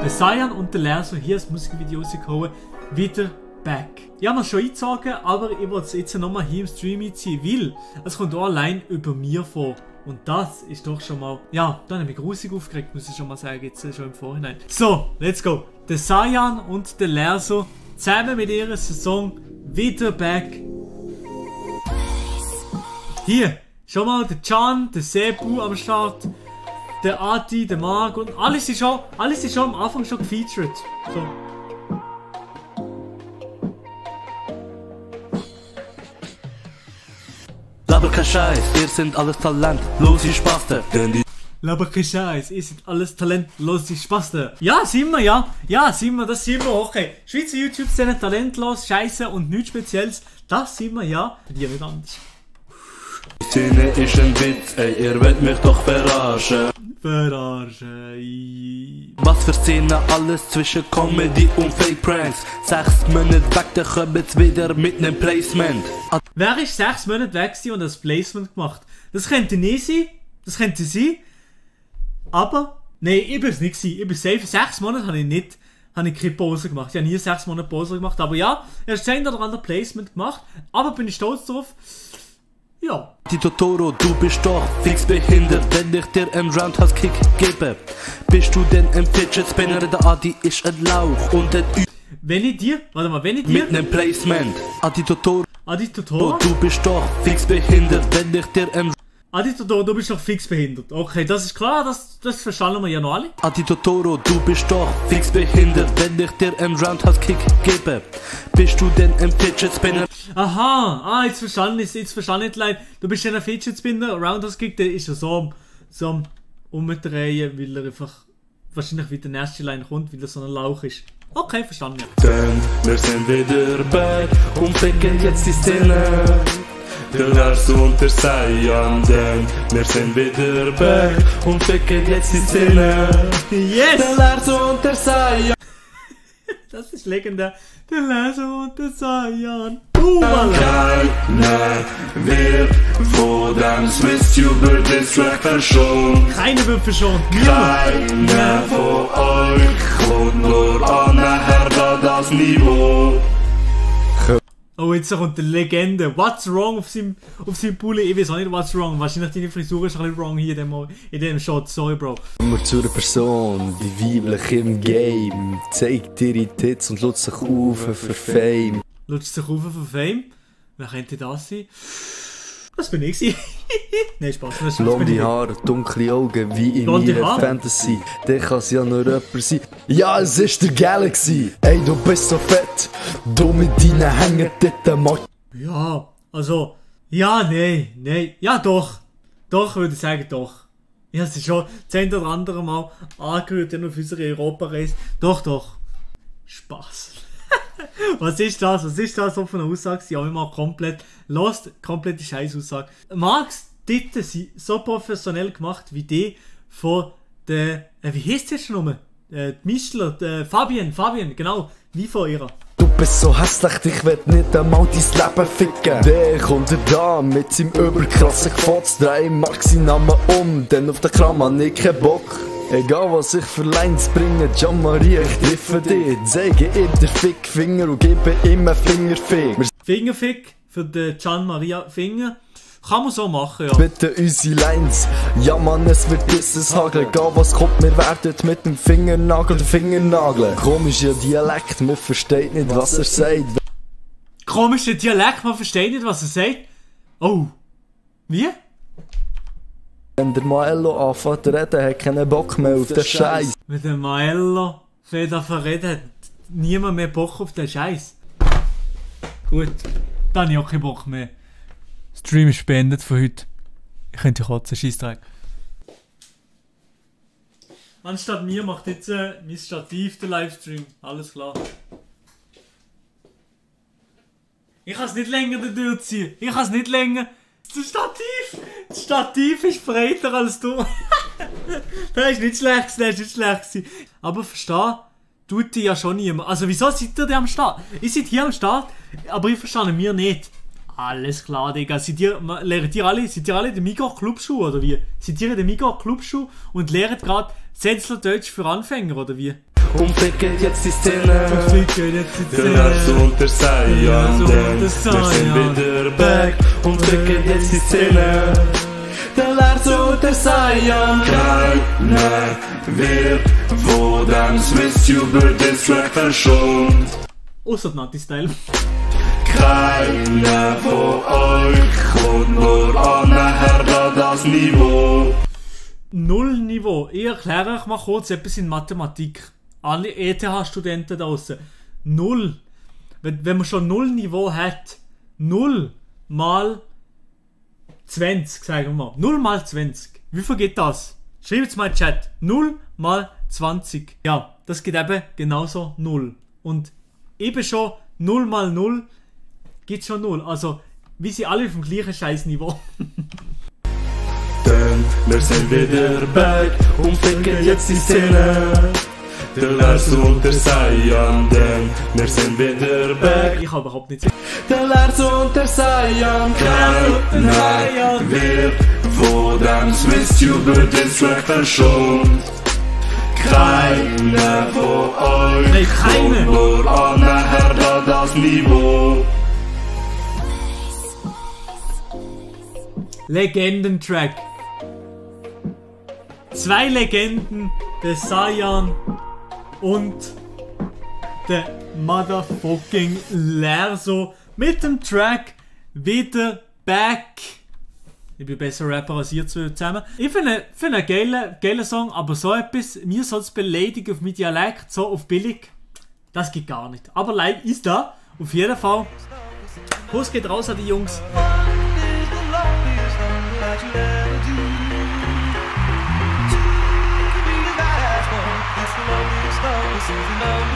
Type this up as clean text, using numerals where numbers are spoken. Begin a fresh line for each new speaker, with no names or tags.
Der Cyan und der Lerso hier das Musikvideo rausgehauen, wieder back. Ich habe mir schon eingezogen, aber ich wollte es jetzt nochmal hier im Stream einziehen, weil es kommt auch allein über mir vor. Und das ist doch schon mal, ja, da habe ich mich grusig aufgeregt, muss ich schon mal sagen, jetzt schon im Vorhinein. So, let's go. Der Cyan und der Lerso zusammen mit ihrer Saison wieder back. Hier, schon mal der Can, der Sebu am Start, der Ati, der Marc und alles ist schon am Anfang schon gefeatured. So.
Laber kein Scheiß, ihr sind alles talentlose Spasten.
Laber kein Scheiß, ihr seid alles talentlose Spasten. Ja, sind wir, ja. Ja, sind wir, das sind wir, okay. Schweizer YouTube-Szene talentlos, scheiße und nichts Spezielles. Das sind wir, ja. Bei dir nicht anders.
Die Szene ist ein Witz, ey, ihr wollt mich doch verarschen.
Verarschen.
Was für Szene, alles zwischen Comedy und Fake Pranks. 6 Monate weg, dann kommt's wieder mit nem Placement.
Wer ist 6 Monate weg und das Placement gemacht? Das könnte nicht sein. Das könnte sein. Aber, nein, ich bin es nicht gewesen. Ich bin safe. 6 Monate habe ich keine Pause gemacht. Ich habe nie 6 Monate Pause gemacht. Aber ja, ich habe das ein oder andere Placement gemacht. Aber bin ich stolz drauf. Ja.
Die Totoro, du bist doch fix behindert, wenn ich dir einen Roundhouse-Kick gebe. Bist du denn ein Fidget Spinner? Der Adi ist ein Lauch und ein
wenn ich dir
mit nem Placement. Adi Totoro, du bist doch fix behindert, wenn ich dir einen
Adi Totoro, du bist doch fix behindert. Okay, das ist klar, das verstanden wir ja noch alle.
Adi Totoro, du bist doch fix behindert, wenn ich dir einen Roundhouse-Kick gebe. Bist du denn ein Fidget Spinner?
Aha, jetzt verstanden ich leid. Du bist ja ein Fidget Spinner, Roundhouse-Kick, der ist ja so am Umdrehen, weil er einfach wahrscheinlich wieder der nächste Line kommt, weil er so ein Lauch ist. Okay, verstanden.
Denn wir sind wieder back und ficken jetzt die Szene. Der Lerso und der Cyan, denn wir sind wieder back und ficken jetzt die Szene.
Yes!
Der Lerso und der Cyan.
Das ist legendär. Der Lerso und der Cyan.
Keiner wird von dem Swiss-Tuber Distrack verschont.
Keiner wird verschont.
Keiner von euch kommt nur annähernd an das Niveau.
Oh, jetzt kommt die Legende. What's wrong auf seinem Pulli? Ich weiß auch nicht, what's wrong. Wahrscheinlich deine Frisur ist ein bisschen wrong hier in dem Shot. Sorry, Bro.
Immer zu einer Person, wie weiblich im Game. Zeigt ihre Tits und lutscht sich auf für Fame.
Lutscht sich auf für Fame? Wer könnte das sein? Das bin ich. Nein, Spaß.
Blonde Haare, dunkle Augen, wie in ihrer Fantasy. Der kann es ja nur jemand sein. Ja, es ist der Galaxy. Ey, du bist so fett. Du mit deinen Hängetitten, Mann.
Ja, also. Ja, nein. Ja, doch. Doch, würde ich sagen, doch. Ich habe sie schon 10 oder andere Mal angehört, auf unserer Europareise. Doch. Spaß. Was ist das so für eine Aussage? Ja, ich mal komplett lost, komplette Scheißaussage. Marks Titten sind so professionell gemacht wie die von der, wie heisst das schon nochmal? Die Mischler, Fabian, genau, wie von ihrer.
Du bist so hässlich, ich will nicht einmal dein Leben ficken. Der kommt da mit seinem überkrassen Gefotz, drei mag seinen Namen um, denn auf den Kram hab ich keinen Bock. Egal was ich für Lines bringe, Jean-Marie, ich treffe dich. Zeige ihr den Fickfinger und gebe ihm einen Fingerfick.
Fingerfick für den Gian-Maria Finger. Kann man so machen, ja.
Bitte unsere Lines. Ja Mann, es wird dieses Hageln. Egal was kommt, wir werden mit dem Fingernagel den Fingernagel. Komischer Dialekt, man versteht nicht, was er sagt.
Komischer Dialekt, man versteht nicht, was er sagt? Oh. Wie?
Wenn der Maello anfängt zu reden, hat keinen Bock mehr auf den Scheiß.
Wenn der Maello fängt an zu reden, hat niemand mehr Bock auf den Scheiß. Gut, dann habe ich auch keinen Bock mehr. Stream ist beendet für heute. Ich könnte kotzen, Scheissdreck. Anstatt mir macht jetzt mein Stativ den Livestream. Alles klar. Ich kann es nicht länger durchziehen. Das Stativ ist breiter als du. Das ist nicht schlecht. Aber versteh, tut dir ja schon niemand. Also wieso seid ihr denn am Start? Ihr seid hier am Start, aber ich verstehe mir nicht. Alles klar, Digga. Seid ihr alle den Migros-Clubschuh, oder wie? Seid ihr den Migros-Clubschuh und lernt gerade Sätzler-Deutsch für Anfänger, oder wie?
Und ficken jetzt die Szene. Der Lars
Szene.
und der Saiyan, denn wir sind wieder back. Und ficken jetzt die Szene. Der Lars und der Saiyan. Keiner wird von dem Swiss-Tuber-Distrack verschont.
Ausser Nati-Style.
Keiner von euch kommt nur annähernd an das Niveau.
Null-Niveau. Ich erkläre euch mal kurz etwas in Mathematik. Alle ETH-Studenten da draussen. Null. Wenn man schon Null-Niveau hat, 0 mal 20, sagen wir mal. 0 mal 20. Wie viel geht das? Schreibt es mal in den Chat. 0 mal 20. Ja, das geht eben genauso 0. Und eben schon 0 mal 0 gibt schon 0. Also, wir sind alle auf dem gleichen Scheißniveau.
Denn wir sind wieder back und ficken jetzt die Szene. Der Lars und der Saiyan, denn wir sind wieder back.
Ich habe überhaupt nicht.
Der Lars und der Saiyan, keiner wird von dem Swiss-Tuber-Distrack verschont. Keiner von euch
Nein, keiner.
kommt nur annähernd an das Niveau.
Legendentrack. 2 Legenden, der Saiyan und der motherfucking Lerso mit dem Track wieder back. Ich bin besser Rapper als ihr zwei zusammen. Ich finde einen geilen Song, aber so etwas, mir soll es beleidigen auf mein Dialekt, so auf billig, das geht gar nicht. Aber live ist da, auf jeden Fall. Kuss geht raus an die Jungs.
It's the loneliest,